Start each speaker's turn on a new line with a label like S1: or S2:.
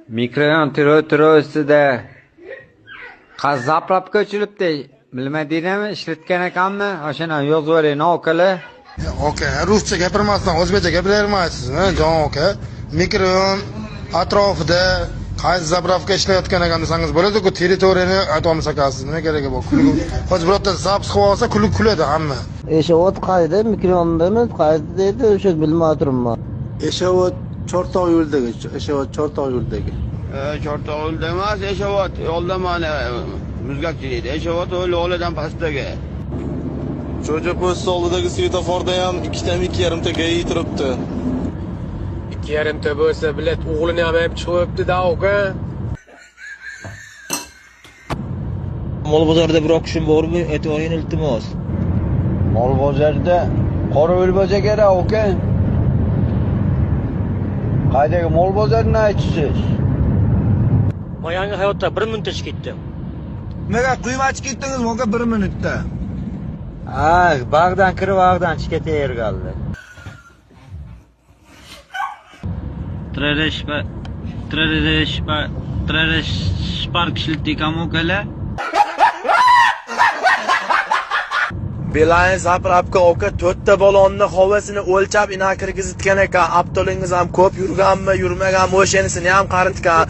S1: Mikrorayon terror ustida zapravka ochilibdi. Bilmadinglarmi, ishlatgan ekanmi? O'shani yozib yuboring, okalar.
S2: Aka, ruscha gapirmasdan o'zbekcha gapiravermaysizmi, jon aka? Mikrorayon atrofida qaysi zapravka ishlayotgan ekan desangiz bo'ladi-ku, territoriyani aytolmas ekansiz. Nima keragi bor? Hozir birorta запись qilib olsa, kulib kuladi hamma.
S3: Eshovot qayda, mikrondami, qayda deydi, o'sha bilmay turibman.
S4: Eshovot Chortoq yo'lidagi, Eshovot Chortoq yo'lidagi.
S5: Chortoq yo'lida emas, Eshovot yo'lda mana muzgakchi deydi. Eshovot u lo'lidan pastdagi.
S6: Jo'ja post oldidagi svetoforda ham ikkitami 2,5 ta GAI turibdi.
S7: 2,5 ta bo'lsa, bilet o'g'lini ham olib chiqibdi-da, uka.
S8: Mol bozorida biror kishim bormi? Aytib oling, iltimos.
S9: Mol bozorida qorovul bo'lsa kerak, uka. Qaydagi mol bozorini aytasiz?
S10: Men yangi hayotda 1 minutda chiqib ketdim.
S11: Nimaga quyma chiqib ketdingiz, uka 1 minutda?
S1: Ha, bag'dan kirib, bag'dan chiqib ketavergandi. Trelesh Spark ishlatdi ekanmi, ukalar?
S12: Beeline zapravka aka 4 ta balonni havosini o'lchab ina kirgizitgan ekan. Abdulingiz ham ko'p yurganmi, yurmaganmi, o'shanisini ham qaritgan.